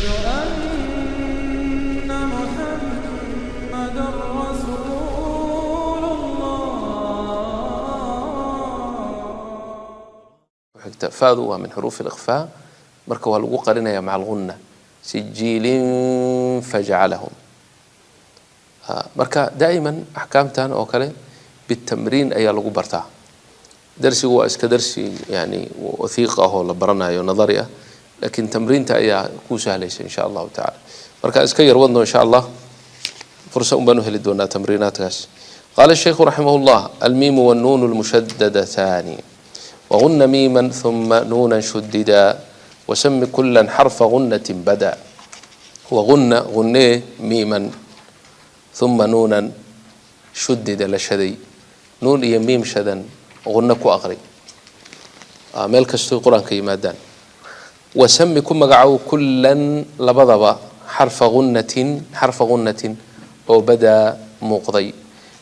أن محمدا رسول الله. Xigta faadu waa min xuruuf alikhfaa, marka waa lagu qarinaya maca algunna, sijiilin fajacalahum. Marka daa'iman axkaamtan oo kale bitamriin ayaa lagu bartaa. Darsigu waa iska darsi yani wathiiq ah oo la baranayo, nadari ah, laakiin tamriinta ayaa kuu sahlaysa insha Allahu tacala. Marka iska yar wadno, insha Allah fursa un baan u heli doonaa tamriinaadkaas. Qaala الشhaykhu raximah اllah: almiimu wاnnuun اlmushadadataani, wغuna miima ثuma nuuna shudida, wasami kula xarfa gunaة bada. Waguna, gunee, miiman ثuma nuunan shudida, la shaday. Nuun iyo miim shadan gunno ku aqri meel kastoy Qur-aanka yimaadaan. Wasami, ku magacow, kulan, labadaba, xarfa gunatin, xarfa gunatin oo badaa, muuqday.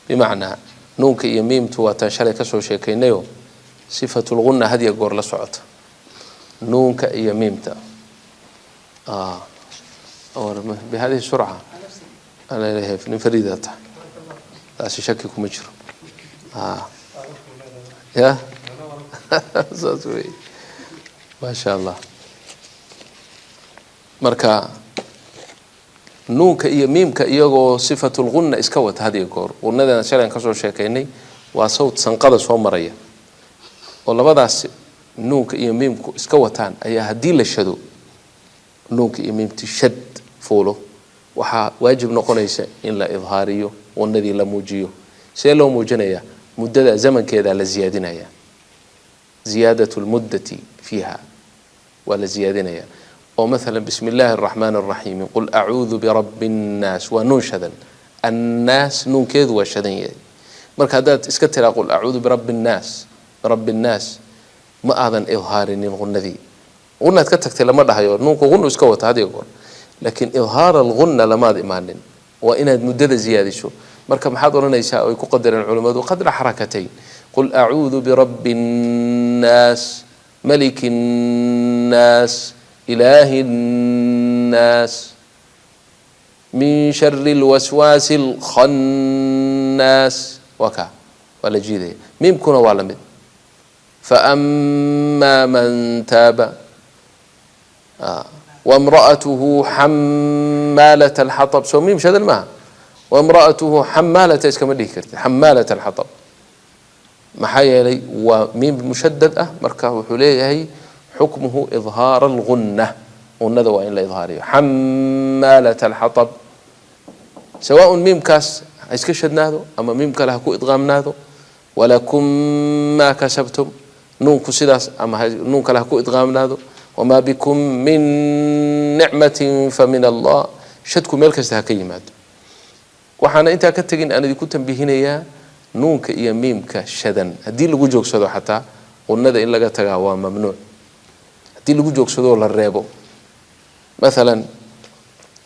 Bimacnaa nuunka iyo miimtu waataan shalay kasoo sheekaynayo, sifatulgunna had iyo goor la socota nuunka iyo miimta. Bihadihi surca nin fariida tahay, taasi shaki kuma jiro. Ya saas wey, maasha Allah. Marka nuunka iyo miimka iyagoo sifatulgunna iska wata had iyo goor, gunnadana shalan kasoo sheekaynay, waa sawt sanqada soo maraya oo labadaas nuunka iyo miimku iska wataan ayaa haddii la shado, nuunka iyo miimti shad fuulo, waxaa waajib noqonaysa in la idhaariyo gunnadii, la muujiyo. See loo muujinayaa? Muddada zamankeedaa la ziyaadinaya, ziyaadat lmuddati fiiha waa la ziyaadinaya. Oo maala bismi illaahi araxmaan araxiim, qul acuudu birabbi nnaas, waa nuun shadan. Annaas nuunkeedu waa shadan yahay. Marka haddaad iska tiraa qul acuudu birabbi nnaas, birabbi nnaas, ma aadan idhaarinin gunnadii. Gunaad ka tagtay lama dhahayo, nuunku gunu iska wata had iyo goor, laakiin idhaar algunna lamaad imaanin. Waa inaad muddada ziyaadiso. Marka maxaad odhanaysaa oy ku qadareen culimmadu? Qadra xarakatayn. Qul acuudu birabbi nnaas, maliki nnaas, ilaahi nnaas, min shari lwaswaasi alkhannaas. Waa kaa, waa la jiidaya. Miimkuna waa la mid. Faama man taaba wamra'atuhu xamaalat alxatab, soo miim shadan maaha? Wamra'atuhu xamaalata iskama dhihi kartid, xamaalat alxatab. Maxaa yeelay waa miim mushadad ah. Marka wuxuu leeyahay xukmuhu idhaar algunna, gunnada waa in la idhaariyo. Xamaalat alxatab, sawaaءun miimkaas ha iska shadnaado ama miim kale ha ku idqaamnaado. Walakum maa kasabtum, nuunku sidaas ama nuun kale ha ku idqaamnaado. Wamaa bikum min nicmati famin Allah, shadku meel kasta ha ka yimaado. Waxaana intaa ka tegin aan idinku tambihinayaa, nuunka iyo miimka shadan haddii lagu joogsado, xataa qunnada in laga tagaa waa mamnuuc haddii lagu joogsadoo la reebo. Maala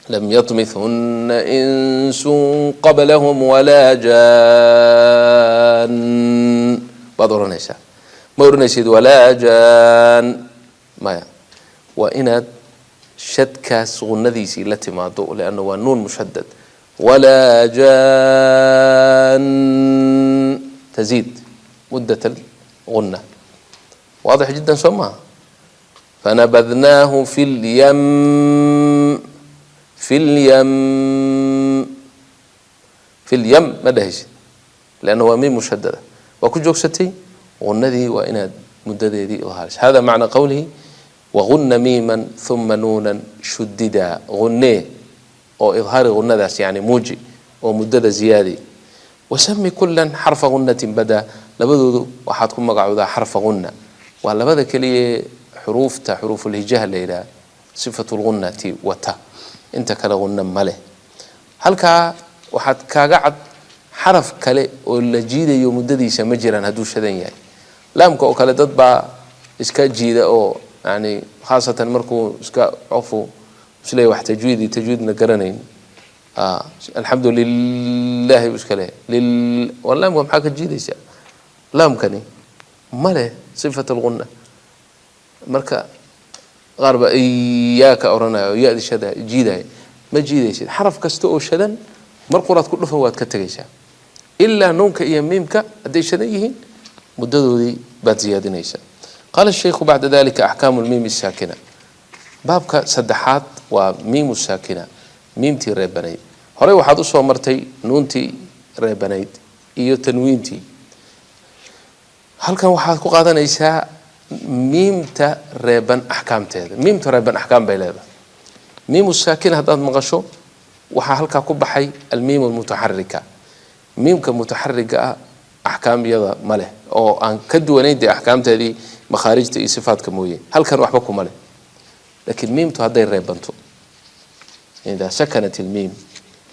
lam yطmithuna insu qablahum walaa jaan baad odhanaysaa. Ma odhanaysid walaa jaan, maya. Waa inaad shadkaas gunnadiisii la timaado, lianna waa nuun mushadad. Walaa jaan, taziid muddat algunna. Waadix jiddan, soo maha? Fanabadnaahu fi lyam, fi lyam, fi lyam ma dhahaysid, lianna waa miim mushadada, waa ku joogsatay. Gunnadii waa inaad muddadeedii idhaariso. Hada macna qowlihi waguna miiman uma nuunan shudida. Gunnee oo idhaari gunnadaas, yani muuji oo muddada ziyaadi. Wasami kulan xarfa gunatin badaa, labadoodu waxaad ku magacowdaa xarfa gunna. Waa labada keliya xuruufta xuruufulhijaha la yidhaha sifatu lgunnati wata, inta kale gunna ma leh. Halkaa waxaad kaaga cad xaraf kale oo la jiidayo muddadiisa ma jiraan hadduu shadan yahay. Laamka oo kale dad baa iska jiida oo yani khaasatan markuu iska qofu isleeyahy wax tajwiidi, tajwiidna garanayn, alxamdu lilahi buu iska leeyahy. Lil waa laamka, maxaa ka jiidaysaa? Laamkani ma leh sifat algunna. Marka Qaar baa iyaaka odhanaya oo ya-di shada jiidaya. Ma jiidaysid. Xaraf kasta oo shadan mar quraad ku dhufan, waad ka tegaysaa, ilaa nuunka iyo miimka hadday shadan yihiin muddadoodii baad ziyaadinaysaa. Qaala shaykhu bacda dalika axkaamu lmiimi saakina. Baabka saddexaad waa miimu saakina, miimtii reebanayd. Horey waxaad usoo martay nuuntii reebanayd iyo tanwiintii. Halkan waxaad ku qaadanaysaa miimta reeban axkaamteeda. Miimta reeban axkaam bay leedahay. Miimu saakina haddaad maqasho, waxaa halkaa ku baxay almiim almutaxarika. Miimka mutaxariga ah axkaam iyada ma leh oo aan ka duwanayn dee axkaamteedii makhaarijta iyo sifaadka mooye, halkan waxba kuma leh. Laakiin miimtu hadday reebanto, idaa sakanat ilmiim,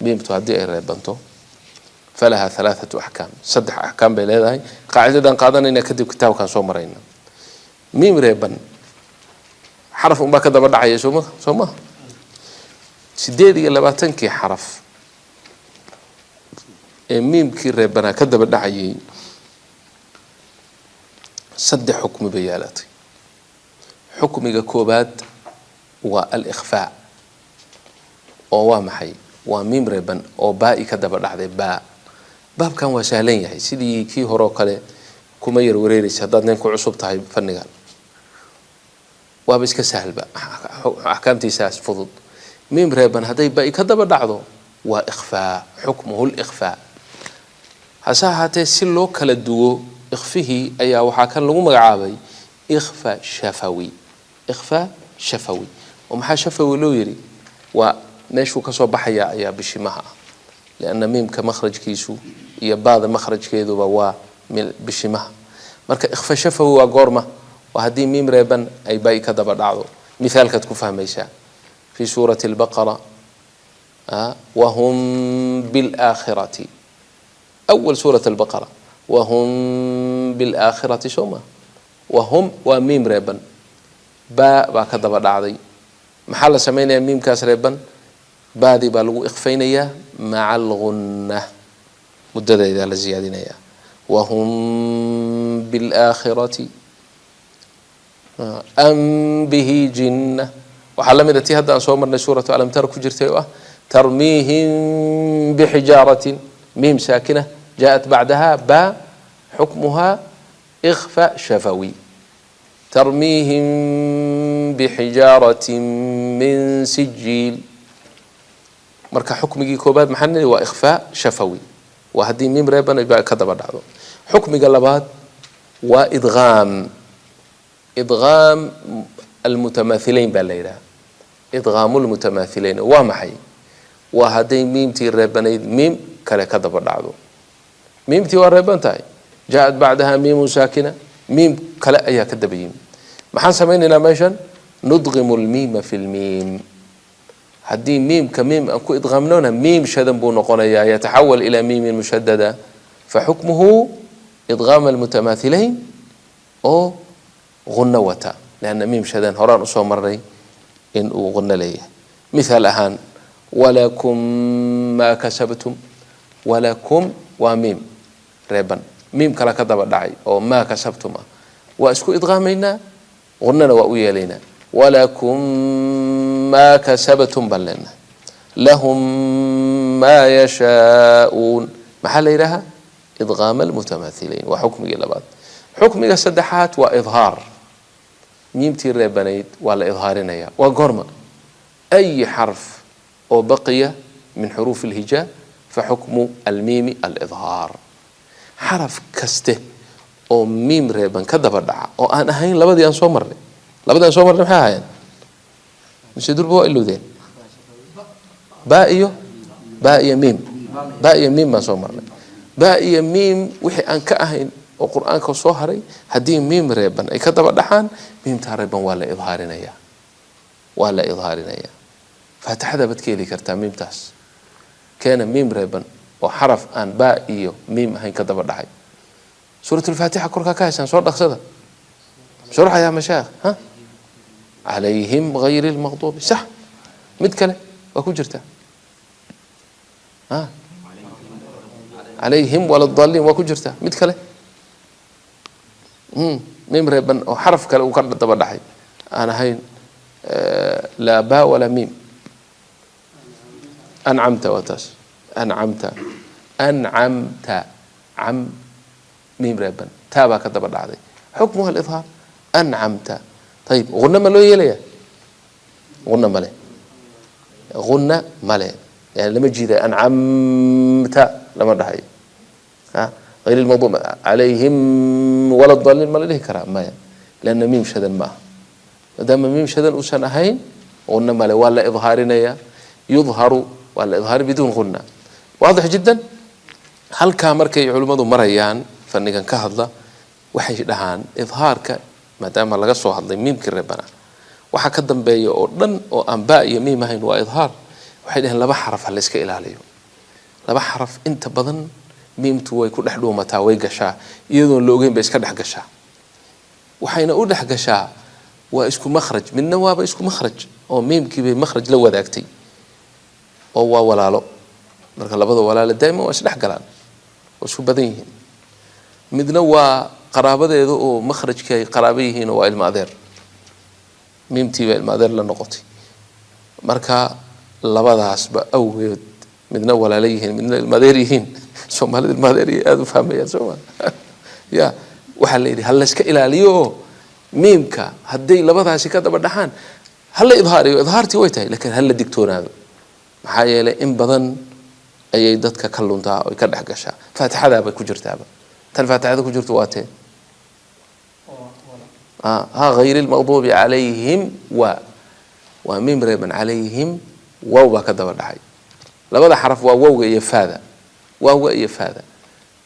miimtu haddii ay reebanto, falaha halaathatu axkaam, saddex axkaam bay leedahay. Qaacidadan qaadanayna kadib kitaabkaan soo marayna. Miim reeban xaraf unbaa ka daba dhacaya, sooma? Soo maha? 28-kii xaraf ee miimkii reebanaa ka daba dhacayay saddex xukmi bay yeelatay. Xukmiga koobaad waa alikhfaa. Oo waa maxay? Waa miim reeban oo baa-i ka daba dhacday. Baa baabkan waa sahlan yahay, sidii kii hore oo kale kuma yar wareereysa. Haddaad nin ku cusub tahay fannigan, waaba iska sahlba, axkaamtiisaas fudud. Miim reeban hadday ba-i ka daba dhacdo waa ikhfaa, xukmuhu likhfaa. Hase ahaatee si loo kala duwo ikhfihii ayaa waxaa kan lagu magacaabay ikhfa shafawi. Ikhfaa shafawi, oo maxaa shafawi loo yidhi? Waa meeshuu kasoo baxaya ayaa bishimaha ah, lianna miimka makhrajkiisu iyo baada makhrajkeeduba waa bishimaha. Marka ikhfa shafawi waa goorma? Waa haddii miim reeban ay ba-i ka daba dhacdo. Mithaalkaad ku fahmaysaa fi suurati albaqara, wahum bilaakhirati, awal suurat albaqara, wahum bilaakhirati, soo ma? Wahum waa miim reeban, baa baa ka daba dhacday. Maxaa la samaynayaa? Miimkaas reeban baadii baa lagu ikhfaynayaa maca algunna, muddadeedaa la ziyaadinayaa. Wahum bilaakhirati am bihi jinna. Waxaa la mid a tii hadda aan soo marnay, suuratu alam tara ku jirtay, oo ah tarmiihim bixijaaratin, miim saakina jaءat bacdaha ba, xukmuha ikhfa shafawi. Tarmiihim bixijaaratin min sijiil. Marka xukmigii koobaad maxaa nidhi? Waa ikhfaa shafawi, waa haddii miim reeban ba ka daba dhacdo. Xukmiga labaad waa idgaam. Idgaam almutamaathilayn baa la yidhaha. Idgaamu lmutamaathilayn waa maxay? Waa hadday miimtii reebanayd miim kale ka daba dhacdo. Miimtii waa reeban tahay, jaaءat bacdaha miimun saakina, miim kale ayaa ka daba yimi. Maxaan samaynaynaa meeshan? Nudqimu lmiima fi lmiim. Haddii miimka miim aan ku idqaamnona, miim shadan buu noqonayaa, yataxawal ilaa miimin mushadada, faxukmuhu idqaam almutamaathilayn oo gunno wata, lianna miim shadan horaan usoo marnay in uu gunno leeyahay. Mithaal ahaan, walakum maa kasabtum. Walakum waa miim reeban, miim kale ka daba dhacay oo maa kasabtum ah. Waa isku idqaamaynaa, gunnana waa u yeelaynaa. Walakum maa kasabtum baan leenahay. Lahum maa yashaa'uun. Maxaa la yidhahaa? Idqaam almutamaathilayn waa xukmigii labaad. Xukmiga saddexaad waa idhaar. Miimtii reebanayd waa la idhaarinaya. Waa goorma? Ay xarf oo baqiya min xuruuf alhijaa faxukmu almiimi alidhaar. Xaraf kaste oo miim reeban ka daba dhaca oo aan ahayn labadii aan soo marnay. Labadii aan soo marnay maxay ahaayeen? Mise durba waa ilowdeen? Ba iyo miim. Ba iyo miim baan soo marnay. Ba iyo miim wixii aan ka ahayn oo qur-aanka soo haray, haddii miim reeban ay ka daba dhaxaan, miimtaa reeban waa la idhaarinaya, waa la idhaarinaya. Faatixada baad ka heli kartaa miimtaas. Keena miim reeban oo xaraf aan ba iyo miim ahayn ka daba dhacay. Suurat lfaatixa korkaa ka haysaan, soo dhaqsada shurxa yaa mashaayikh. Ha, calayhim gayri lmaqduubi, sax. Mid kale waa ku jirta, ha, calayhim waladaliin waa ku jirta. Mid kale, miim reeban oo xaraf kale uu ka daba dhacay aan ahayn. Laa ba walaa miim. Ancamta waa taas. Ancamta, ancamta, cam miim reeban, taa baa ka daba dhacday. Xukmuha alidhaar. Ancamta. Ayib, guna ma loo yeelaya? Guna male, guna male, yani lama jiidayo. Ancamta lama dhahayo. Hayr lmaqduub calayhim wala daliin ma la dhihi karaa? Maya, lianna miim shadan ma aha. Maadaama miim shadan uusan ahayn, guna male, waa la idhaarinaya. Yudharu, waa la idhaari biduun guna. Waadix jiddan. Halkaa markay culimmadu marayaan fannigan ka hadla, waxay dhahaan idhaarka, maadaama laga soo hadlay miimkii reebana, waxa ka dambeeya oo dhan oo aan ba iyo miim ahayn waa idhaar. Waxay dhaheen laba xaraf ha la iska ilaaliyo. Laba xaraf inta badan miimtu way ku dhex dhuumataa, way gashaa iyadoon la ogeyn bay iska dhex gashaa. Waxayna u dhex gashaa waa isku makhraj, midna waaba isku makhraj oo miimkii bay makhraj la wadaagtay oo waa walaalo. Marka labada walaalo daa'ima waa isdhex galaan oo isku badan yihiin. Midna waa qaraabadeeda oo makhrajkii ay qaraabo yihiin oo waa ilma adeer, miimtii baa ilma adeer la noqotay. Marka labadaasba awgeed, midna walaalo yihiin, midna ilma adeer yihiin, Soomaalida ilma adeer iyo aada u fahmayaan sooma ya, waxaa la yidhi ha layska ilaaliyo oo miimka hadday labadaasi ka daba dhaxaan ha la idhaariyo. Idhaartii way tahay, lakiin ha la digtoonaado, maxaa yeelay in badan ayay dadka ka luntaa oy ka dhex gashaa. Faatixadaabay ku jirtaaba. Tan faatixada ku jirto waa tee? Ha, hayr lmaqduubi calayhim. Waa miim reeban. Calayhim, wow baa ka daba dhacay. Labada xaraf waa wowga iyo faada, waawga iyo faada.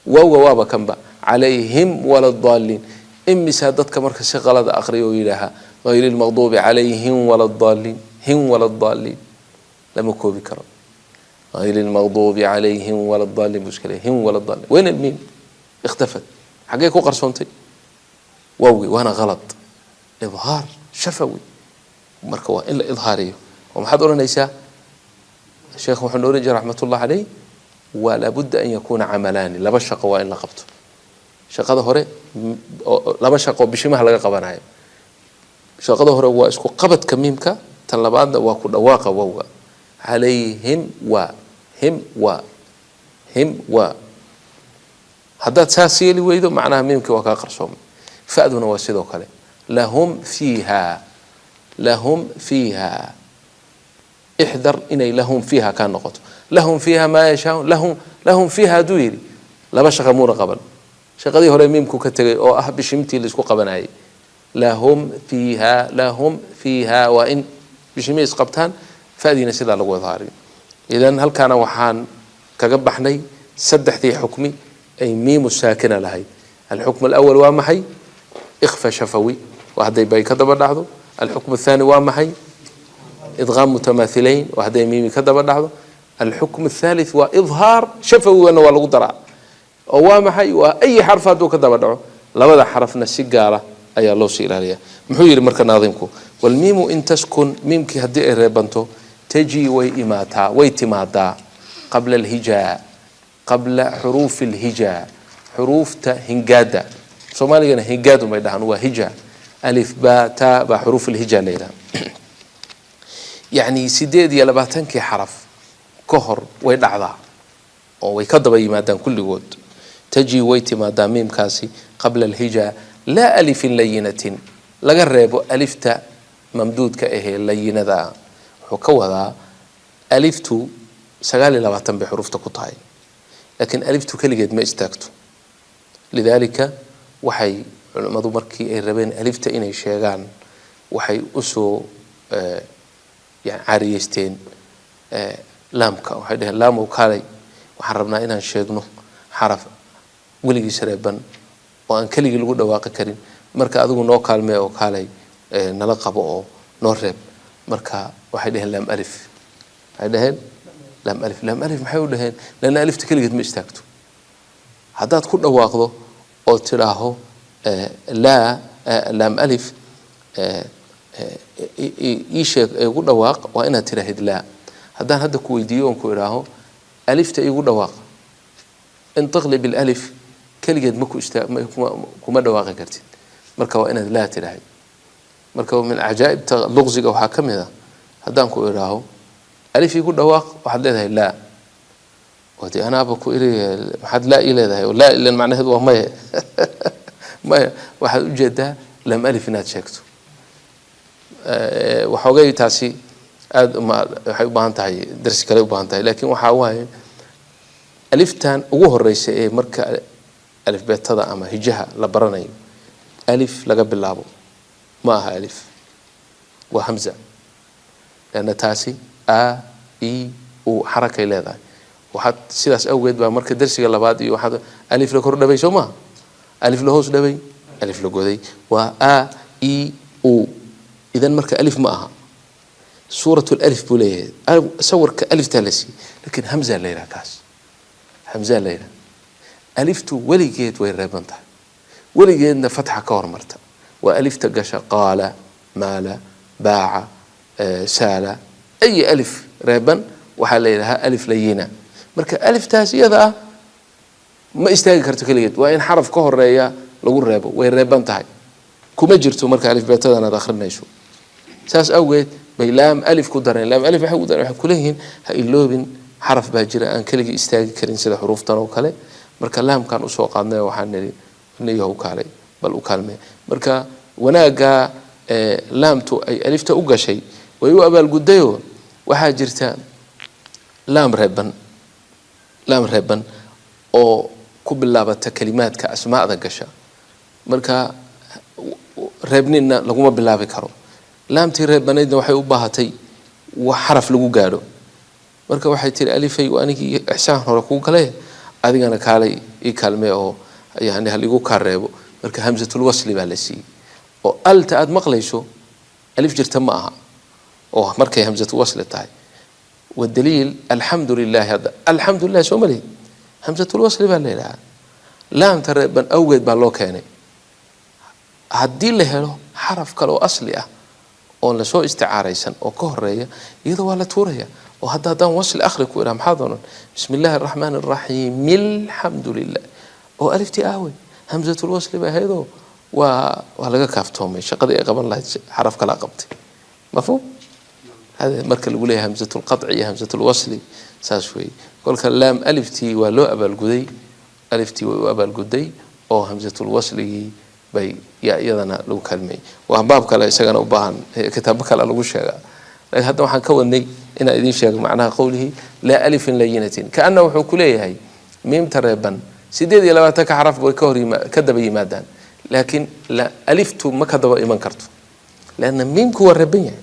Wowga waaba kanba. Calayhim wala daaliin. Imisaa dadka marka si qalada aqriya oo yidhaaha hayr lmaqduubi calayhim wala daaliin, him wala daaliin? Lama koobi karo. Hayr lmaqduubi calayhim wala daaliin buu iska leeyahy. Him wala daaliin, wayn almiim ikhtafat? Xaggee ku qarsoontay? Waawgi. Waana qalad. Idhaar shafawi marka waa in la idhaariyo. Oo maxaad odhanaysaa? Sheekh wuxuu ohan jiray raxmatullah caleyh, waa laabudda an yakuuna camalaani, laba shaqo waa in la qabto. Shaqada hore, laba shaqo bishimaha laga qabanayo. Shaqada hore waa isku qabadka miimka, tan labaadna waa ku dhawaaqa wowga. Calayhim waa him, waa him, waa haddaad saas yeeli weydo, macnaha miimkii waa kaa qarsoomay. Fa'duna waa sidoo kale. Lahum fiiha, lahum fiiha, ixdar inay lahum fiiha kaa noqoto. Lahum fiiha maa yashaaun. Lahum, lahum fiiha hadduu yidhi, laba shaqa muuna qaban. Shaqadii hore miimku ka tegay oo ah bishimtii laisku qabanayay. Lahum fiiha, lahum fiiha, waa in bishimihii isqabtaan, fa'diina sidaa lagu idhaariyo. Idan halkaana waxaan kaga baxnay saddexdii xukmi ay miimu saakina lahayd. Alxukm alawal waa maxay? Ikhfa shafawi, waa hadday bay ka daba dhacdo. Alxukm athani waa maxay? Idqaam mutamaathilayn, waa hadday miimi ka daba dhacdo. Alxukm athalith waa idhaar shafawiwana waa lagu daraa, oo waa maxay? Waa ay xarf hadduu ka daba dhaco. Labada xarafna si gaara ayaa loo sii ilaaliya. Muxuu yidhi marka naadimku? Walmiimu in taskun, miimkii haddii ay reebanto, taji way imaataa, way timaadaa, qabla alhijaa, qabla xuruufi alhijaa, xuruufta hingaada. Soomaaligana hingaadu bay dhahaan, waa hija. Alif, ba, ta baa xuruuf alhija la yidhaha. Yacni 28-kii xaraf ka hor way dhacdaa oo way ka daba yimaadaan kulligood. Taji way timaadaa miimkaasi qabla alhijaa, laa alifin layinatin, laga reebo alifta mamduudka ahee layinada ah. Wuxuu ka wadaa aliftu 29 bay xuruufta ku tahay, laakiin aliftu keligeed ma istaagto. Lidaalika waxay culimmadu markii ay rabeen alifta inay sheegaan, waxay usoo yani caariyeysteen laamka. Waxay dhaheen, laamow kaalay, waxaan rabnaa inaan sheegno xaraf weligiis reeban oo aan keligii lagu dhawaaqi karin. Marka adigu noo kaalmee oo kaalay nala qabo oo noo reeb. Marka waxay dhaheen laam alif. Waxay dhaheen laam alif. Laam alif maxay u dhaheen? Lanna alifta keligeed ma istaagto. Haddaad ku dhawaaqdo oo tidhaaho laa laam alif ii sheeg, igu dhawaaq, waa inaad tidhaahid laa. Haddaan hadda ku weydiiyo oon ku idhaaho alifta igu dhawaaq, intaqli bilalif, keligeed ma ku istaa, kuma dhawaaqi kartid. Marka waa inaad laa tidhaahid. Marka min cajaa'ibta luqsiga waxaa ka mid a, haddaan ku idhaaho alif igu dhawaaq, waxaad leedahay laa. Oo dee anaaba ku iri, maxaad laa ii leedahay? Oo laa ilan macnaheedu waa maya. Maya, waxaad ujeedaa lam alif inaad sheegto. Waxoogay taasi aada ma waxay u baahan tahay darsi kale u baahan tahay, laakiin waxaa waaye aliftan ugu horeysa ee marka alifbeetada ama hijaha la baranayo alif laga bilaabo ma aha alif, waa hamza, leanna taasi a i u xarakay leedahay. Waxaad sidaas awgeed baa marka darsiga labaad iyo waxaad alif la kor dhabay, soo maha, alif la hoos dhabay, alif la goday, waa a i u. Idan marka alif ma aha, suurat alif buu leeyahay, sawirka aliftaa la siiyey, lakiin hamza la yidhaha, kaas hamza la yidhaha. Aliftu weligeed way reeban tahay, weligeedna fatxa ka hormarta. Waa alifta gasha qaala, maala, baaca, saala, ay alif reeban waxaa la yidhahaa alif layina. Marka aliftaas iyada ah ma istaagi karto keligeed, waa in xaraf ka horeeya lagu reebo. Way reeban tahay, kuma jirto marka alifbeetadan aad akhrinayso. Saas awgeed bay laam alif ku dareen. Laam alif waxay ku dareen, waxay kuleeyihiin ha iloobin xaraf baa jira aan keligii istaagi karin sida xuruuftan oo kale. Marka laamkan usoo qaadnay, waxaan nidhi niyahow kaalay bal u kaalmee. Marka wanaaggaa laamtu ay alifta u gashay way u abaalgudayoo waxaa jirta laam reeban, laam reeban oo ku bilaabata kalimaadka asmaada gasha. Marka reebninna laguma bilaabi karo. Laamtii reebanaydna waxay u baahatay wax xaraf lagu gaadho. Marka waxay tiri alifay, anigii ixsaan hore kuu galay, adigana kaalay ii kaalmee oo yani hal igu kaa reebo. Marka hamsatulwasli baa la siiyey, oo alta aada maqlayso alif jirta ma aha oo markay hamsatulwasli tahay. Wadaliil alxamdu lilahi, hadda alxamdu lilah soo ma lihid, hamsatulwasli baa la yidhahaa. Laamta reeban awgeed baa loo keenay. Haddii la helo xaraf kale oo asli ah oon lasoo isticaaraysan oo ka horeeya, iyada waa la tuuraya. Oo hadda haddaan wasli akhri ku idhaha, maxaad odhan? Bismi illahi araxmaan araxiim, alxamdu lilah. Oo aliftii aawey? Hamsatulwasli bay ahaydoo waa laga kaaftoomay shaqadii ay qaban lahayd, xaraf kalaa qabtay. Mafhuum? Hada marka lagu leeyahay hamsatulqaطci iyo hamsatulwasli saas weeye. Kolka laam aliftii waa loo abaalguday, aliftii way u abaalguday oo hamsatulwasligii bay yaa iyadana lagu kaalmeeyey. Waa baab kale isagana u baahan kitaabo kale lagu sheegaa, lakiin hadda waxaan ka wadnay inaan idiin sheego macnaha qowlihi laa alifin layinatin. Kaana wuxuu ku leeyahay miimta reeban 28-ka xaraf way ka hor ka daba yimaadaan, laakiin aliftu ma ka daba iman karto, leanna miimku waa reeban yahay.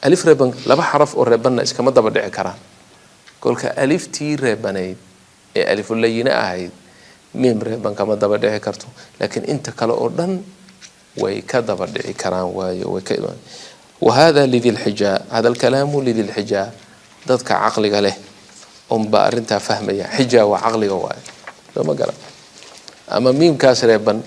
Alif reeban, laba xaraf oo reebanna iskama daba dhici karaan. Kolka aliftii reebanayd ee alifulayine ahayd miim reeban kama daba dhici karto, laakiin inta kale oo dhan way ka daba dhici karaan. Waayo way ka iman. Wahada lidi lxijaa, hada alkalaamu lidi lxijaa, dadka caqliga leh unbaa arrintaa fahmaya. Xijaa waa caqliga waayo, soo ma garan? Ama miimkaas reeban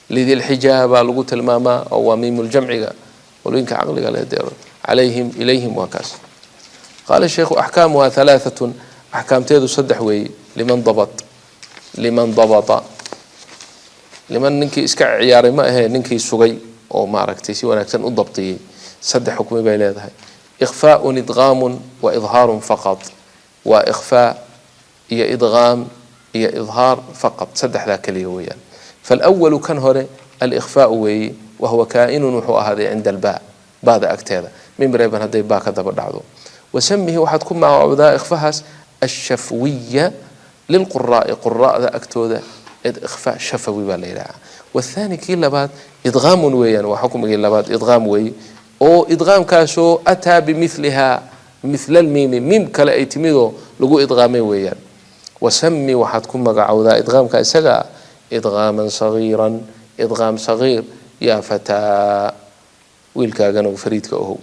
lidilxijaa baa lagu tilmaamaa, oo waa miimuljamciga, qolooyinka caqliga leh dee calayhim ilayhim waa kaas. Qaala sheikhu axkaamuha halaaatun, axkaamteedu saddex weeye. Liman dabat, liman dabata, liman ninkii iska ciyaaray ma ahee, ninkii sugay oo maaragtay si wanaagsan u dabtiyey, saddex xukmi bay leedahay. Ikhfaaun, idqaamun wa idhaarun faqad. Waa ikhfaa iyo idqaam iyo idhaar faqad, saddexdaa keliya weeyaan. Falwalu kan hore alikhfaau weeye, wahuwa kaa'inun wuxuu ahaaday cinda albaa, baada agteeda, mim reeban hadday baa ka daba dhacdo. Wasamihi waxaad ku magacoobdaa ikhfahaas ashafwiya lilquraa'i, quraa'da agtooda ikhfaa shafawi baa la yidhahaa. Wathani kii labaad idqaamun weeyaan, waa xukmigii labaad, idqaam weeye, oo idqaamkaasoo ataa bimilihaa, mila almiimi, miim kale ay timidoo lagu idqaamay weeyaan. Wasami waxaad ku magacowdaa idqaamka isaga idqaaman sagiiran, idqaam sagiir, yaa fataa, wiilkaagana uu fariidka ohow.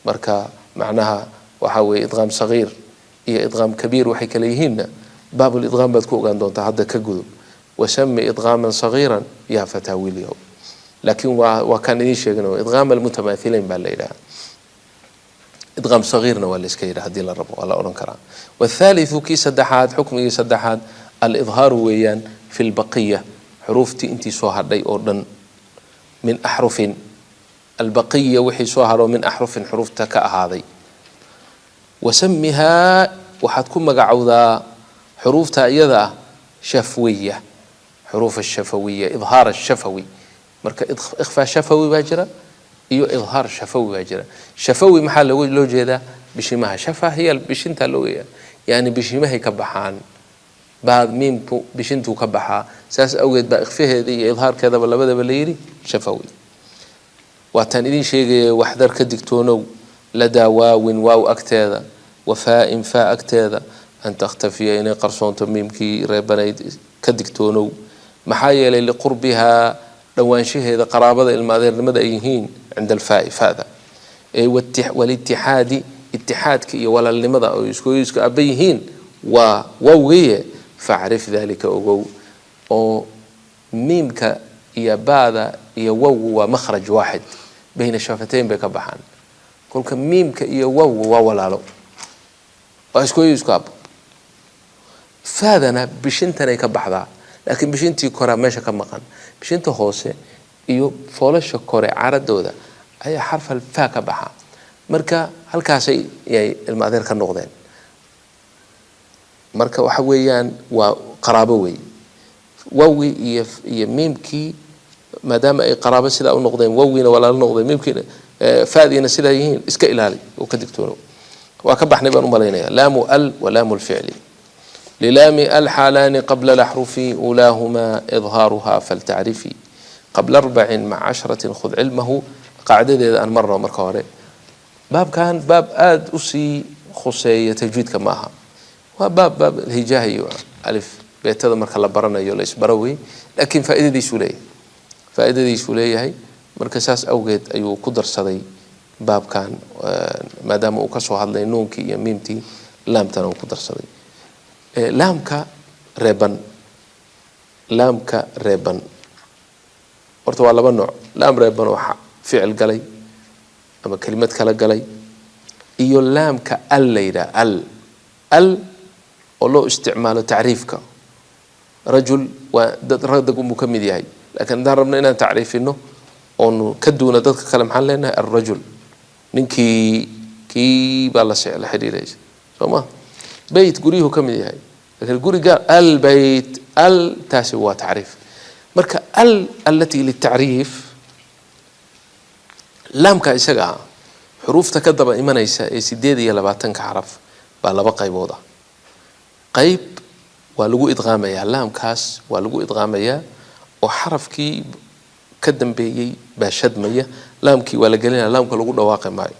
Marka macnaha waxaa weeye idqaam sagiir iyo idqaam kabiir waxay kale yihiinna baabulidqaam baad ku ogaan doontaa, hadda ka gudub. Wasami idqaaman sagiiran yaa fataa, wiilyahow. Laakiin waa kaan idiin sheegin, idqaam almutamaathilayn baa la yidhaha, idqaam sagiirna waa la iska yidhaha haddii la rabo, waa la odhan karaa. Wathaalithu kii saddexaad, xukmigii saddexaad alidhaaru weeyaan fi lbaqiya, xuruuftii intii soo hadhay oo dhan, min axrufin Albaqiya, wixii soo haro, min axrufin, xuruufta ka ahaaday. Wasamihaa, waxaad ku magacowdaa xuruufta iyada ah, shafwiya, xuruuf ashafawiya, idhaar ashafawi. Marka ikhfaa shafawi baa jira iyo idhaar shafawi baa jira. Shafawi maxaa loo jeedaa? Bishimaha. Shafa hiya bishintaa loo jeedaa, yani bishimahay ka baxaan. Baad miimku bishintuu ka baxaa, saas awgeed baa ikhfaheeda iyo idhaarkeedaba labadaba la yidhi shafawi. Waataan idin sheegaya, waxdar, ka digtoonow, ladaa waawin, waaw agteeda, wafaa-in, faa agteeda, an takhtafiya, inay qarsoonto miimkii reebanayd ka digtoonow. Maxaa yeelay, liqurbihaa, dhowaanshaheeda, qaraabada ilma adeernimada ay yihiin, cinda alfaai, fada ee walitixaadi, itixaadka iyo walaalnimada oo isku aba yihiin waa waawgeye. Facrif dalika, ogow oo miimka iyo baada iyo wowgu waa makhraj waaxid, bayna shafateyn bay ka baxaan. Kolka miimka iyo wowgu waa walaalo, waa isku abo. Faadana bishintanay ka baxdaa, laakiin bishintii koraa meesha ka maqan. Bishinta hoose iyo foolasha kore caradooda ayaa xarfal faa ka baxa. Marka halkaasay yay ilma adeer ka noqdeen. Marka waxa weeyaan waa qaraabo wey wawgii iyo miimkii. Maadaama ay qaraabo sidaa u noqdeen, wawgiina walaalo noqdeen, miimkiina faadiina sidaa yihiin, iska ilaali oo ka digtoono. Waa ka baxnay baan u malaynaya. Laamu al wa laamu lficli. Lilaami alxaalaani qabla laxrufi, ulaahumaa idhaaruha faltacrifi, qabla arbacin maca 10 khud cilmahu. Qaacidadeeda aan marno marka hore. Baabkan baab aada usii khuseeya tajwiidka ma aha, waa baab alhijaaha iyo alif beetada marka la baranayo la isbaro wey, laakiin faaidadiisuu leeyahay, faaidadiisuu leeyahay. Marka saas awgeed ayuu ku darsaday baabkan, maadaama uu kasoo hadlay nuunkii iyo miimtii, laamtana uu ku darsaday. Laamka reeban, laamka reeban horta waa laba nooc: laam reeban oo ficil galay ama kelimad kala galay, iyo laamka al la yidhaha, al oo loo isticmaalo tacriifka. Rajul waa dad, rag unbuu ka mid yahay, lakiin haddaan rabno inaan tacriifino oonu ka duuna dadka kale, maxaan leenahay? Alrajul, ninkii kii baa la xiriiraysa, soo ma? Beyt, guryuhu ka mid yahay, lakiin guriga albeyt, al taasi waa tacriif. Marka al alati litacriif, laamka isaga ah, xuruufta ka daba imanaysa ee 28-ka xaraf baa laba qaybood ah. Qayb waa lagu idqaamayaa, laamkaas waa lagu idqaamayaa oo xarafkii ka dambeeyey baa shadmaya, laamkii waa la gelinaya, laamka lagu dhawaaqi maayo.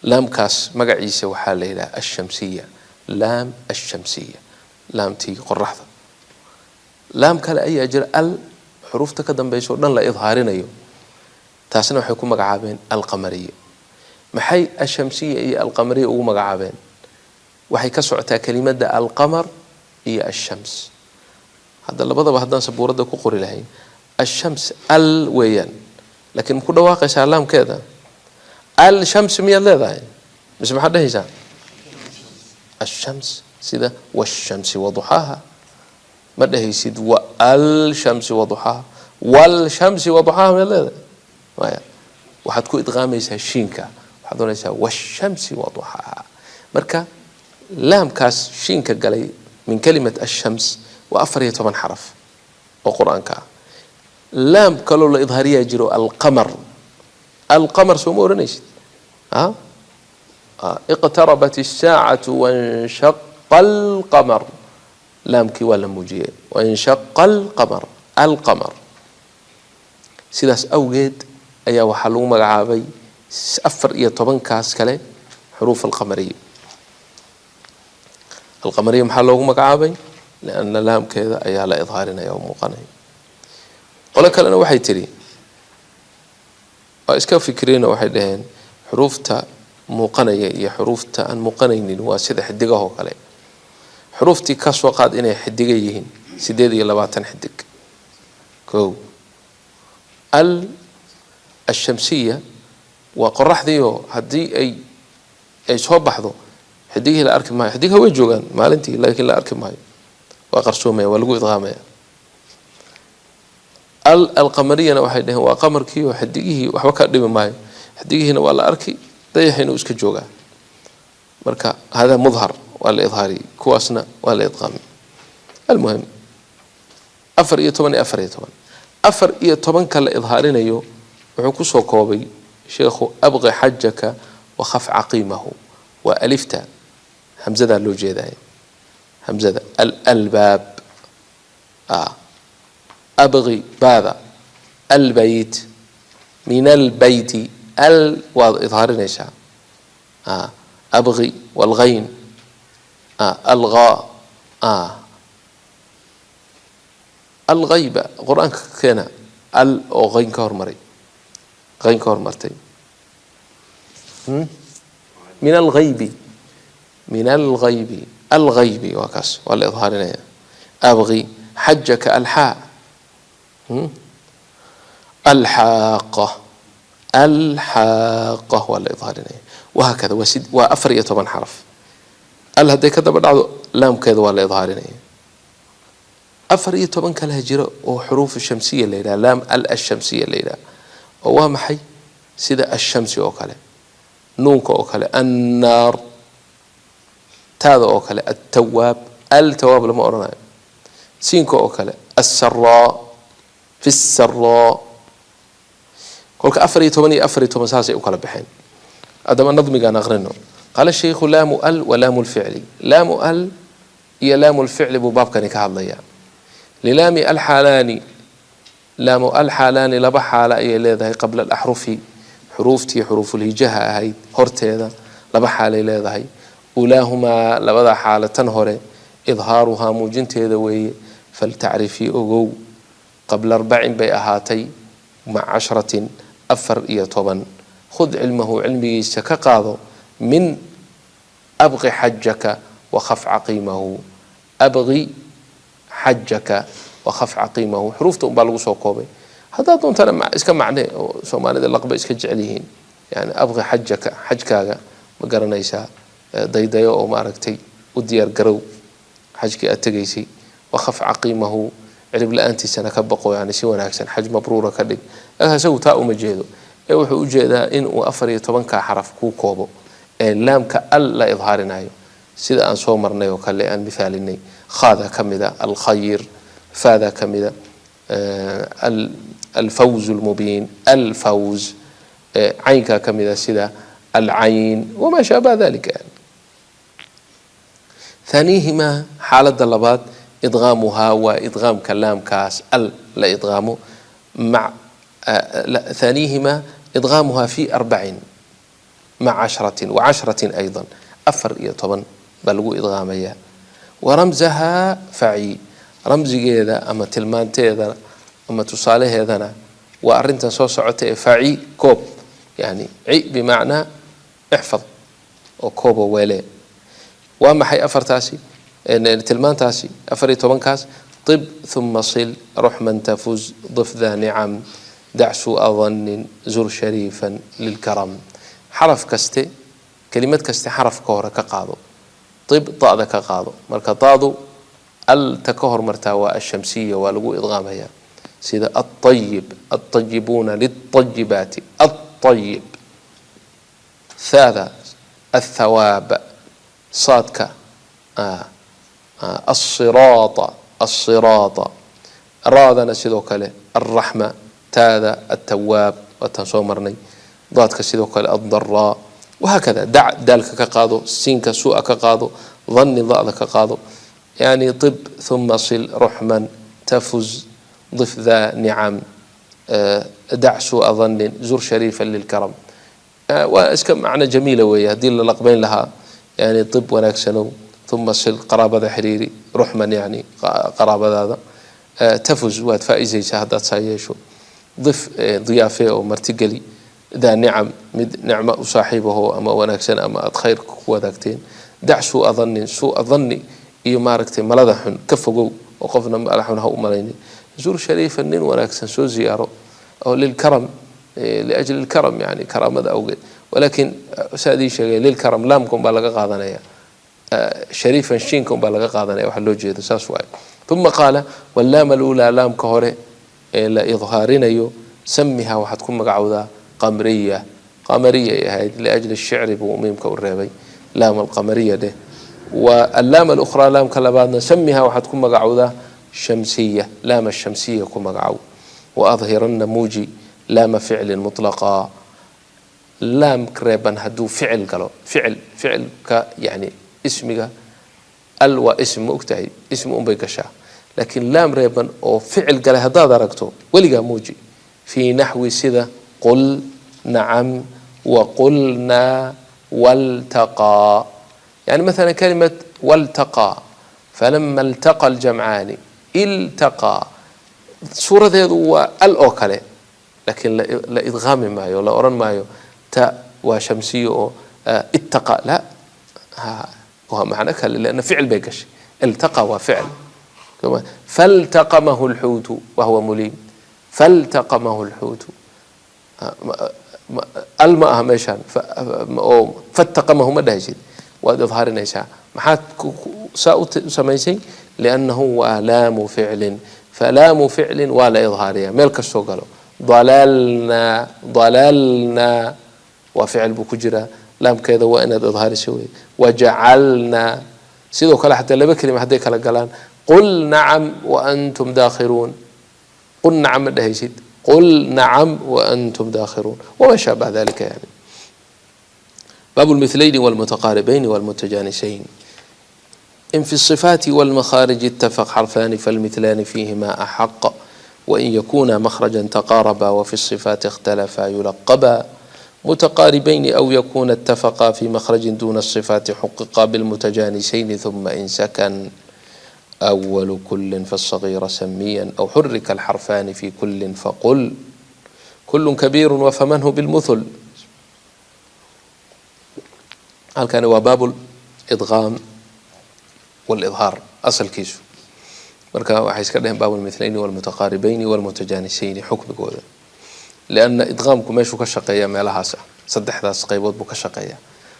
Laamkaas magaciisa waxaa la yidhaha alshamsiya, laam alshamsiya, laamtii qoraxda. Laam kale ayaa jira, al xuruufta ka dambaysa o dhan la idhaarinayo, taasna waxay ku magacaabeen alqamariya. Maxay alshamsiya iyo alqamariya ugu magacaabeen? Waxay ka socotaa kelimada alqamar iyo alshams. Hadda labadaba haddaan sabuuradda ku qori lahayn, alshams al weeyaan, laakiin maku dhawaaqaysaa laamkeeda? Alshams miyaad leedahay mise maxaad dhehaysaa? Alshams, sida washamsi waduxaaha. Ma dhehaysid wa alshamsi waduxaaha. Walshamsi waduxaaha miyaad leedahay? Maya, waxaad ku idqaamaysaa shiinka, waxaad oranaysaa washamsi waduxaaha. Marka laamkaas shiinka galay min kalimat alshams waa 14 xaraf oo qur-aanka ah. Laam kaloo la idhaariyaa jiro, alqamar. Alqamar soo ma oranaysid? Iqtarabat الsaacatu wanshaqa alqamar, laamkii waa la muujiyey, wanshaqa alqamar, alqamar. Sidaas awgeed ayaa waxaa lagu magacaabay 14-kaas kale xuruuf alqamariya. Alqamariya maxaa loogu magacaabay? Lianna laamkeeda ayaa la idhaarinaya oo muuqanaya. Qolo kalena waxay tidhi, waa iska fikireen oo waxay dhaheen xuruufta muuqanaya iyo xuruufta aan muuqanaynin waa sida xidigahoo kale. Xuruuftii ka soo qaad inay xidiga yihiin, 28 xidig. Kow, al alshamsiya waa qoraxdiioo haddii ay soo baxdo xidigihii la arki maayo. Xidigaha way joogaan maalintii, laakiin la arki maayo, waa qarsoomaya, waa lagu idqaamaya. Alqamariyana waxay dhaheen waa qamarkii oo xidigihii waxba ka dhimi maayo, xidigihiina waa la arki, dayaxiina uu iska joogaa. Marka hada mudhar waa la idhaariyey, kuwaasna waa la idqaamay. Almuhim 14 iyo 14, 14-ka la idhaarinayo wuxuu kusoo koobay sheekhu abqi xajaka wakhaf caqiimahu. Waa alifta hamzadaa loo jeedaya, hamzada alalbaab, abqi baada, albayt, min albayti, al waad idhaarinaysaa, abqi walghayn, alghaa, alghayba. Qur-aanka keena al oo hayn ka hormaray, hayn ka hormartay. Min alghaybi, min alghaybi, alghaybi waa kaas, waa la idhaarinaya. Abqi xajaka, alxaa, alxaaqa, alxaaqa waa la idhaarinaya, wahaakada. Waa waa 14 xaraf. Al hadday ka daba dhacdo laamkeeda waa la idhaarinaya. 14 kalaha jira oo xuruuf shamsiya la yidhaha, laam al ashamsiya la yidhaha, oo waa maxay? Sida ashamsi oo kale, nuunka oo kale, annaar, taada oo kale, attawaab, altawaab lama odhanayo, siinka oo kale, assaraa, fi saraa. Kolka 14 iyo 14 saasay u kala baxeen. Haddaba nadmigaan aqrino. Qaala shaykhu laamu al wa laamu lficli. Laamu al iyo laamu lficli buu baabkani ka hadlayaa. Lilaami alxaalaani, laamu alxaalaani laba xaalo ayay leedahay. Qabla alaxrufi, xuruuftii xuruufulhijaha ahayd horteeda laba xaalay leedahay. Ulaahumaa, labada xaalo, tan hore idhaaruhaa muujinteeda weeye. Faltacrifii ogow, qabla arbacin bay ahaatay, maca 10, 14. Khud cilmahu, cilmigiisa ka qaado, min abqi xajaka wakhaf caqiimahu. Abqi xajaka wakhaf caqiimahu, xuruufta unbaa lagu soo koobay. Haddaad doontana iska macne oo Soomaalida laqba iska jecel yihiin, yani abqi xajaka, xajkaaga ma garanaysaa, daydayo oo maaragtay u diyaar garow xajkii aad tegaysay. Wakhaf caqiimahu, cirib la-aantiisana ka baqo, yani si wanaagsan xaj mabruura ka dhig. Isagu taa uma jeedo ee wuxuu ujeedaa in uu 14-ka xaraf kuu koobo ee laamka al la idhaarinayo, sida aan soo marnay oo kale, aan mithaalinay. Khaada ka mida alkhayr, faada ka mida alfawz lmubiin, alfawz, caynkaa ka mida sida alcayn wamaa shaabah dalika. Yani thaaniihimaa, xaaladda labaad, idqaamuhaa waa idqaamka laamkaas al la idqaamo. Mac thaaniihimaa idqaamuhaa fi arbacin maca 10 wa 10 ayضا, 14 baa lagu idqaamayaa. Waramsahaa faci, ramsigeeda ama tilmaanteeda ama tusaalaheedana waa arrintan soo socota ee faci koob, yani ci bimacnaa ixfad oo koobo weele. Waa maxay afartaasi, tilmaantaasi 14-kaas? Tib ثuma sil ruxman tafuz, dif daa nicam, dac suu'a dannin, zur shariifan lilkaram. Xaraf kaste, kelimad kaste xarafka hore ka qaado. Tib da'da ka qaado. Marka da'du alta ka hormartaa waa ashamsiya, waa lagu idqaamaya, sida aلطayib, aلطayibuuna liلطayibaati, aلطayib. Thaada athawaab, saadka الصراط, الصراط. Raadana sidoo kale alraxma, taada altawaab waataan soo marnay, daadka sidoo kale addaraa, wahaakada. Dac daalka ka qaado, siinka su'a ka qaado, dhanni da'da ka qaado. Yani tib ثuma sil ruxman tafuz, dif daa nicam, dac su'a dhannin, zur shariifan lilkaram. Waa iska macno jamiila weeye haddii la laqbayn lahaa. Yani tib wanaagsanow, ثuma sil qaraabada xiriiri, ruxman yani qaraabadaada, tafuz waad faa-isaysaa haddaad saa yeesho, dif diyaafee oo martigeli, daa nicam mid nicmo u saaxiibaho ama wanaagsan ama aada khayr ku wadaagteen, dac suu'a dhannin, suu'a dhanni iyo maaragtay malada xun ka fogow oo qofna mala xun ha u malaynin, zur shariifan nin wanaagsan soo ziyaaro oo, lilkaram, liajli lkaram, yani karaamada awgeed. Walaakin saa idii sheegay, lilkaram laamka unbaa laga qaadanaya, shariifan shiinka unbaa laga qaadanaya, waxa loo jeedo saas waaye. Uma qaala walaam alulaa, laamka hore. Ee la idhaarinayo, samiha, waxaad ku magacowdaa qamriya. Qamariya ay ahayd, liajli shicri buu miimka u reebay. Laam alqamariya dheh. Wa allaam alukhraa, laamka labaadna, samiha, waxaad ku magacowdaa shamsiya. Laam ashamsiya ku magacow. Waadhirana, muuji, laama ficlin mutlaqa. Laam reeban hadduu ficil galo, ficil, ficilka yani ismiga, al waa ism, ma ogtahay? Ismi unbay gashaa, laakiin laam reeban oo ficil galay haddaad aragto, weligaa muuji. Fii naxwi, sida qul nacam, waqulnaa, waltaqaa. Yani maala kalimat waltaqaa, falama iltaqa aljamcaani, iltaqaa, suuradeedu waa al oo kale, laakiin la idqaami maayo, la odhan maayo ta waa shamsiyo oo ittaqa. La, waa macno kale, lianna ficil bay gashay. Iltaqa waa ficil. Faltaqamahu lxuutu wahuwa muliim. Faltaqamahu lxuutu al ma aha meeshaan oo fataqamahu ma dhahaysid, waad idhaarinaysaa. Maxaad saa u samaysay? Liannahu waa laamu ficlin, falaamu ficlin waa la idhaariyaa meel kastoo galo. Dalalnaa, dalalnaa waa ficil buu ku jiraa, laamkeeda waa inaad idhaarisa wey. Wajacalnaa sidoo kale, xataa laba kelima hadday kala galaan, qul nacam waantum daakhiruun, qul nacam ma dhahaysid, qul nacam waantum daakhiruun, wama shaabah dalika. Yani baabu lmithlayn wاlmutaqaaribayn wاlmutajaanisayn. In fi الصفات والمخارج اتفق حرفان فالمثلان فيهما أحق، وإن يكونا مخرجا تقاربا وفي الصفات اختلفا يلقبا متقاربين، أو يكون اتفقا في مخرج دون الصفات حققا بالمتجانسين. ثم إن سكن أول كل فالصغير سميا، أو حرك الحرفان في كل فقل كل كبير وفمنه بالمثل. Halkani waa baab idqaam wاlidhaar asalkiisu. Marka waxay iska dheheen baab lmithlayn wاlmutaqaaribayni wاlmutajaanisayni xukmigooda, lianna idqaamku meeshuu ka shaqeeya meelahaas ah, saddexdaas qaybood buu ka shaqeeya: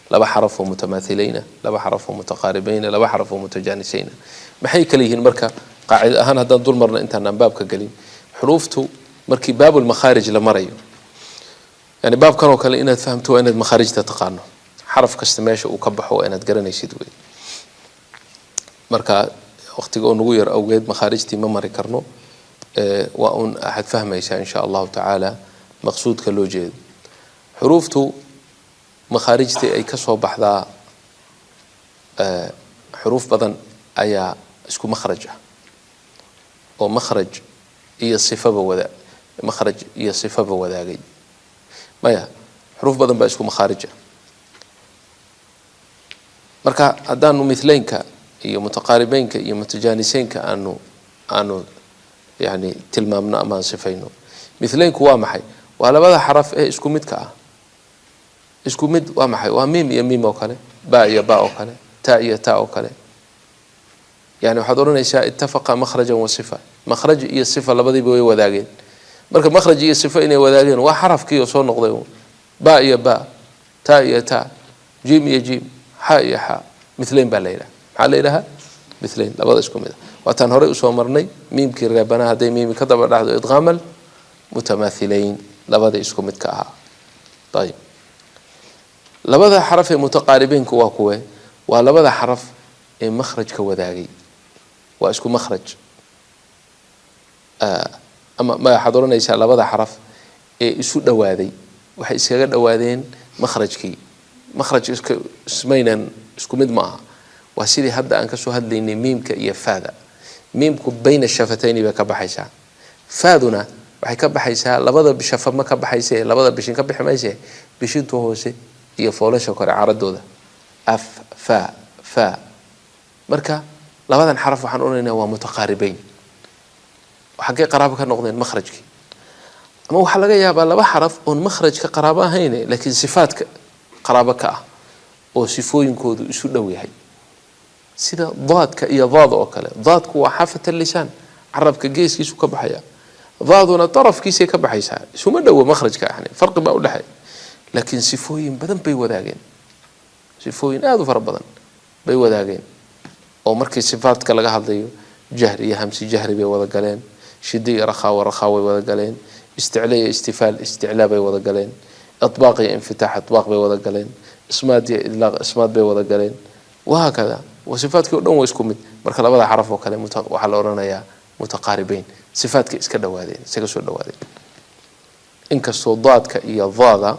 laba xaraf oo mutamaathilayna, laba xaraf oo mutaqaaribayna, laba xaraf oo mutajaanisayna. Maxay kala yihiin? Marka qaacida ahaan haddaan dul marno intaanaan baabka gelin, xuruuftu markii baabulmakhaarij la marayo, yani baabkan oo kale inaad fahamto waa inaad makhaarijta taqaano. Xaraf kasta meesha uu ka baxo waa inaad garanaysid wey. Marka waqtiga oo nagu yar awgeed makhaarijtii ma mari karno. Waa un axad fahmaysaa insha Allahu tacaala maqsuudka loo jeedo. Xuruuftu makhaarijtii ay ka soo baxdaa, xuruuf badan ayaa isku makhraj ah oo makhraj iyo sifaba wada, makhraj iyo sifaba wadaagay. Maya, xuruuf badan baa isku makhaarij ah. Marka haddaanu mithlaynka iyo mutaqaaribeynka iyo mutajaaniseynka aanu yani tilmaamno ama aan sifayno, mithlaynku waa maxay? Waa labada xaraf ee isku midka ah. Isku mid waa maxay? Waa miim iyo miim oo kale, ba iyo ba oo kale, ta iyo ta oo kale. Yani waxaad odhanaysaa ittafaqa makhrajan wa sifa, makhraj iyo sifa labadiiba way wadaageen. Marka makhraj iyo sifa inay wadaageen waa xarafkii oo soo noqday: ba iyo ba, ta iyo ta, jim iyo jim, xa iyo xa. Mithlayn baa la yidhaha. Maxaa la yidhahaa? Mithlayn, labada isku mid ah. Waataan horey usoo marnay miimkii reebanaha hadday miimi ka daba dhacdo, idqaamal mutamaathilayn, labada isku midka ahaa. Ayib, labada xaraf ee mutaqaaribeynku waa kuwe? Waa labada xaraf ee makhrajka wadaagay, waa isku makhraj. Ama ma waxaad odhanaysaa labada xaraf ee isu dhawaaday, waxay iskaga dhawaadeen makhrajkii. Makhraj iska ismaynan, isku mid ma aha. Waa sidii hadda aan kasoo hadlaynay miimka iyo faada. Miimku bayna shafatayni bay ka baxaysaa, faaduna waxay ka baxaysaa labada shafa ma ka baxayse, labada bishin ka bixi mayse, bishinta hoose iyo foolasha kore caradooda, af fa fa. Marka labadan xaraf waxaan odhanaynaa waa mutaqaaribeyn. Xaggay qaraabo ka noqdeen? Makhrajkii. Ama waxaa laga yaabaa laba xaraf oon makhrajka qaraabo ahayne, laakiin sifaadka qaraabo ka ah oo sifooyinkoodu isu dhow yahay, sida daadka iyo daada oo kale. Daadku waa xaafat lisaan, carabka geeskiisu ka baxaya, daaduna darafkiisay ka baxaysaa. Isuma dhowo makhrajka, yani farqi baa udhexeeya, laakiin sifooyin badan bay wadaageen, sifooyin aada u fara badan bay wadaageen. Oo markii sifaadka laga hadlayo, jahri iyo hamsi jahri bay wada galeen. Shida iyo rakhaawa rakhaaway wada galeen. Isticla iyo istifaal isticlaa bay wada galeen. Iطbaaq iyo infitaax iطbaaq bay wada galeen. Ismaad iyo idlaaq ismaad bay wada galeen, wahaakada. Wa sifaadkii o dhan waa isku mid. Marka labada xaraf oo kale waxaa la odhanayaa mutaqaaribeyn, sifaadka iska dhawaadeen, isaga soo dhawaadeen. Inkastoo daadka iyo daada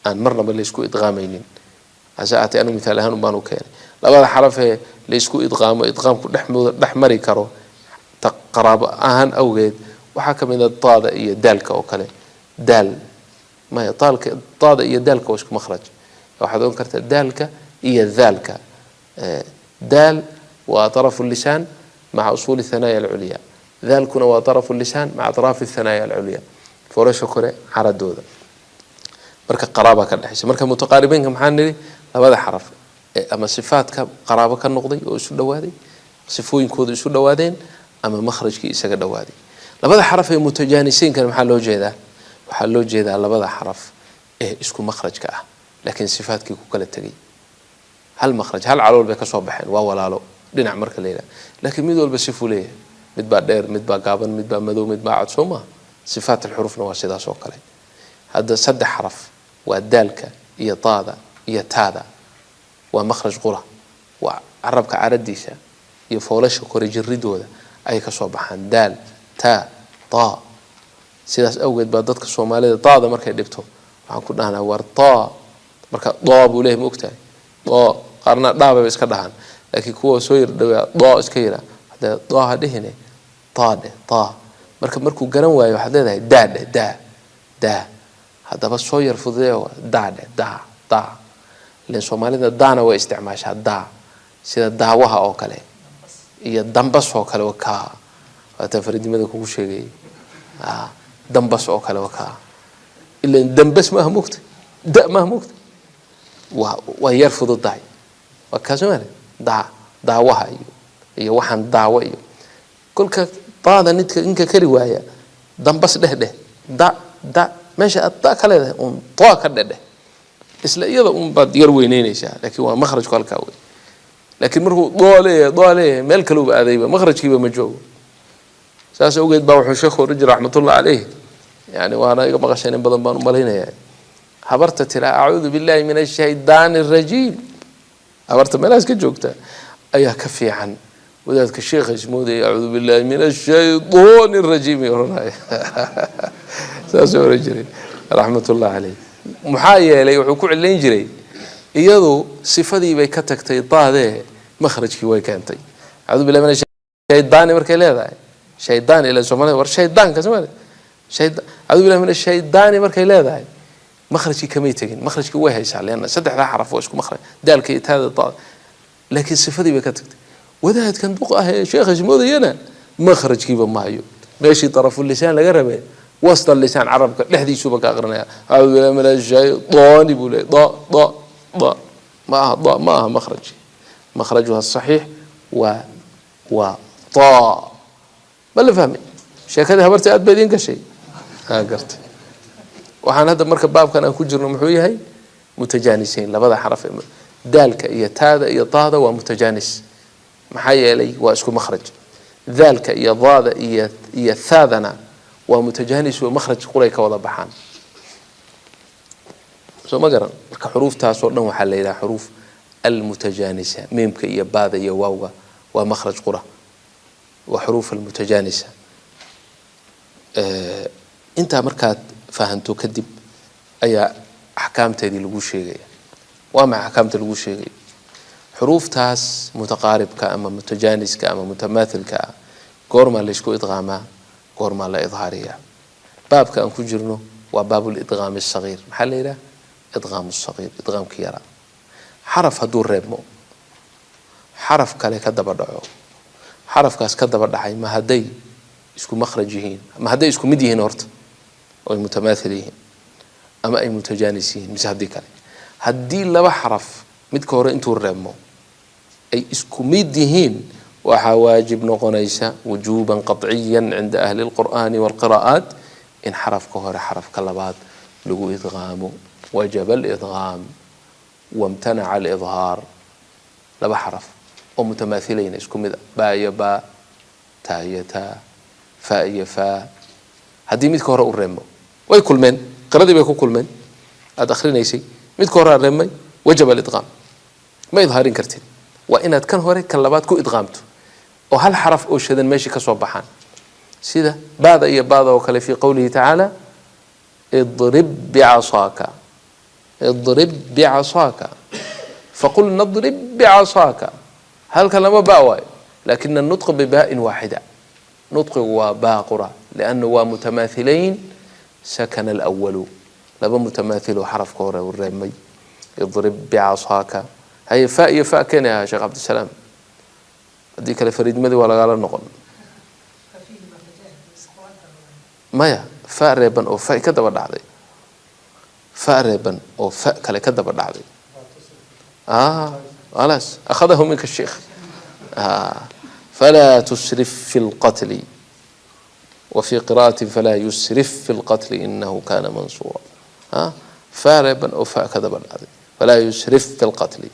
aan marnaba laysku idqaamaynin, hase ahaatee anu mithaal ahaan baan u keenay labada xarafee laysku idqaamo, idqaamku dhexmooda dhex mari karo qaraabo ahaan awgeed. Waxaa ka mid a daada iyo daalka oo kale. Daal maya, daalka, daada iyo daalka waa isku makhraj. Waxaad ohan kartaa daalka iyo daalka. Daal waa طرف اللسان مع أصول الثنايا العليا، daalkuna waa طرف اللسان مع أطراف الثنايا العليا، foorasha kore caradooda. Marka qaraaba ka dhexaysa. Marka mutaqaaribeynka maxaa nidhi? Labada xaraf ama sifaadka qaraabo ka noqday oo isu dhawaaday, sifooyinkooda isu dhawaadeen ama makhrajkii isaga dhawaaday. Labada xaraf ee mutajaanisiinkana maxaa loo jeedaa? Waxaa loo jeedaa labada xaraf ee isku makhrajka ah laakiin sifaadkii ku kala tegay. Hal makhraj, hal calool bay kasoo baxeen, waa walaalo dhinac marka la yidhaha, laakiin mid walba sifuu leeyahay. Mid baa dheer, mid baa gaaban, mid baa madow, mid baa cad, soo maha? Sifaat alxurufna waa sidaas oo kale. Hadda saddex xaraf waa daalka iyo daada iyo taada, waa makhraj qura, waa carabka caradiisa iyo foolasha kore jiridooda ayay kasoo baxaan, daal, taa, taa. Sidaas awgeed baa dadka Soomaalida daada markay dhibto waxaan ku dhahnaa war taa. Marka doo buu leeyahay, ma ogtahay? Doo qaarna dhaababa iska dhahaan, laakiin kuwa soo yar dhawaa doo iska yira. Haddee doo ha dhihine, taa dheh, taa. Marka markuu garan waayo waxaad leedahay daa dheh, daa, daa. Haddaba soo yar fududee, daa dheh, daa, daa. Ileen Soomaalida daana way isticmaashaa, daa, sida daawaha oo kale iyo dambas oo kale. Wakaa waataa faridnimada kugu sheegayay, dambas oo kale wakaa. Ilan dambas maaha, mogta? Da maaha, mogta? Waa yar fududahay, waa kaa somaali daa, daawaha iyo waxaan daawo iyo kolka daada nidka ninka kari waaya dambas dheh, dheh da, da. Meesha aad da ka leedahay uun taa ka dheh, dheh. Isla iyada un baad yar weyneynaysaa, laakiin waa makhrajku halkaa wey. Laakiin markuu doo leeyahay, doo leeyahay, meel kaleuba aadayba, makhrajkiiba ma joogo. Saas awgeed baa wuxuu sheekhu oran jiray raxmatullah caleyh, yani waana iga maqasheen in badan baan umalaynayaa, habarta tiraa acuudu billahi min ashaydaani arajiim, habarta meelahaas ka joogta ayaa ka fiican wadaadka sheekha ismoodaya acuudu billahi min ashaydaani arajiim oranaya. Saasuu oran jiray raxmatullah caleyh. Maxaa yeelay wuxuu ku cilayn jiray iyadu sifadii bay ka tagtay daadee, makhrajkii way keentay. Acuudu billahi min ashaydaani markay leedahay, shaydaan ila Soomaalida war shaydaanka Soomaalida shayda, acuudu billahi min ashaydaani markay leedahay makhrajkii kamay tegin, makhrajkii way haysaa, leanna saddexdaa xaraf waa isku makhraj, daalka iyo taada, daada, laakiin sifadii bay ka tagtay. Wadaadkan duq ah ee sheekha ismoodayana makhrajkiiba ma hayo, meeshii tarafulisaan laga rabay wasta lisaan, carabka dhexdiisuba ka aqrinaya. Acuudu billahi min ashaydaani buu leeyay, da, da, da ma aha, da ma aha makhraj. Makhrajuha saxiix waa taa. Ma la fahmay sheekadii habarta? Aad ba idiin gashay, aa gartay. Waxaan hadda marka baabkan aan ku jirno muxuu yahay? Mutajaaniseyn. Labada xaraf ee daalka iyo taada iyo taada waa mutajaanis, maxaa yeelay waa isku makhraj. Daalka iyo daada iyo thaadana waa mutajaanis oo makhraj quray ka wada baxaan, soo ma garan? Marka xuruuftaas oo dhan waxaa la yidhaha xuruuf almutajaanisa. Miimka iyo baada iyo waawga waa makhraj qura, waa xuruuf almutajaanisa. Intaa markaad fahanto kadib ayaa axkaamteedii lagu sheegaya. Waa maxay axkaamta lagu sheegaya? Xuruuftaas mutaqaaribka ama mutajaaniska ama mutamaathilka ah goormaa laysku idqaamaa, goormaa la idhaariyaa? Baabka aan ku jirno waa baabulidqaami asagiir. Maxaa la yidhaha idqaam sagiir? Idqaamki yaraa. Xaraf hadduu reebmo, xaraf kale ka daba dhaco, xarafkaas ka daba dhacay ma hadday isku makhraj yihiin, ma hadday isku mid yihiin horta oo ay mutamaathil yihiin ama ay mutajaanis yihiin, mise haddii kale, haddii laba xaraf midka hore intuu reebmo ay isku mid yihiin, waxaa waajib noqonaysa wujuuban qaطciya cinda ahli اlqur'ani wاlqira'aat in xarafka hore xarafka labaad lagu idqaamo. Wajaba alidqaam wamtanaca alidhaar. Laba xaraf oo mutamaathilayna, isku mid a, baa iyo baa, taa iyo taa, Fa iyo fa haddii midka hore u reebmo, way kulmeen, qiradii bay ku kulmeen aada akhrinaysay, midka hore aa reebmay, wajaba alidqaam. Ma idhaarin kartid, waa inaad kan hore kan labaad ku idqaamto oo hal xaraf oo shadan meeshii ka soo baxaan, sida baada iyo baada oo kale, fi qowlihi tacaala: idrib bicasaaka, idrib bicasaaka. Faqulna idrib bicasaaka, halkan lama ba waayo, lakina النطق بباء waaxida, nطqigu waa baa qura, لأnnu waa mutamaathilayn, sakana الأwalu, laba mutamathilo xarafka hore u reebmay. Idrib bicasaaka. Haye, fa iyo fa keenaya, Sheekh Cabdisalaam, haddii kale fariidnimadii waa lagala noqon. Maya, fa reeban oo fa ka daba dhacday, fa reeban oo fa kale ka daba dhacday. خلاص, أخذه منك الشيخ. فلا تسرف في القتل, وفي قراءة فلا يسرف في القتل إنه كان منصورا. Fa reeban oo fa ka daba dhacday, فلا يسرف في القتل.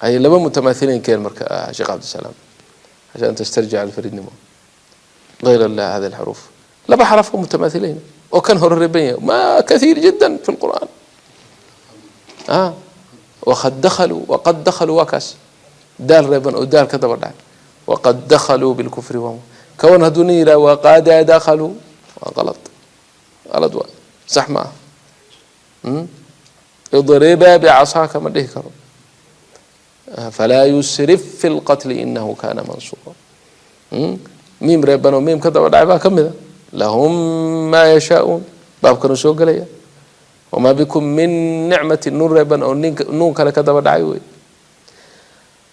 Hay, laba mutamaathilayn keen marka, Sheekh Cabdisalaam, عشان تسترجع الفريدnimo. غير هذه الحروف, laba xaraf oo mutamaathilayn oo kan hore reeban yahay, ما كثير جدا في القرآن. وقد دخلوا, وقد دخلوا, waa kaas daal reeban oo daal ka daba dhacay. وقد دخلوا بالكفر وهم kawan. Hadduu nin yidhaha وقد دخلوا, waa qalad, qalad waay, sax ma ah. اضربا بعصاك ma dhihi karo. فلا يسرف في القتل إنه كان منصورا. Miim reeban oo miim ka daba dhacay baa ka mida, لهم ما يشاءون, baabkanu soo gelaya. وما بكم من نعمة, nuun reeban oo nin nuun kale ka daba dhacay wey.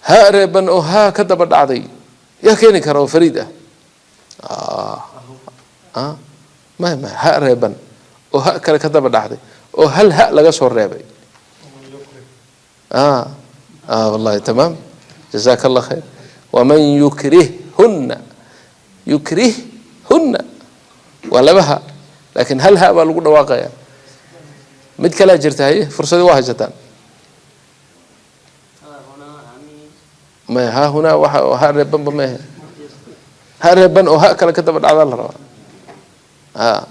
Ha reeban oo haa ka daba dhacday yaa keeni kara oo fariid ah? Maya, maya, ha reeban oo ha kale ka daba dhacday oo hal ha laga soo reebay. Wallahi tamaam, jazaaka Allah khayr. ومن يكرهن, يكرهن waa laba ha, laakiin hal ha baa lagu dhawaaqaya. Mid kalea jirta. Haye, fursadii waa haysataan. Maya, ها هنا waxa ha reebanba maahe, ha reeban oo ha kale ka daba dhacdaa la rabaa.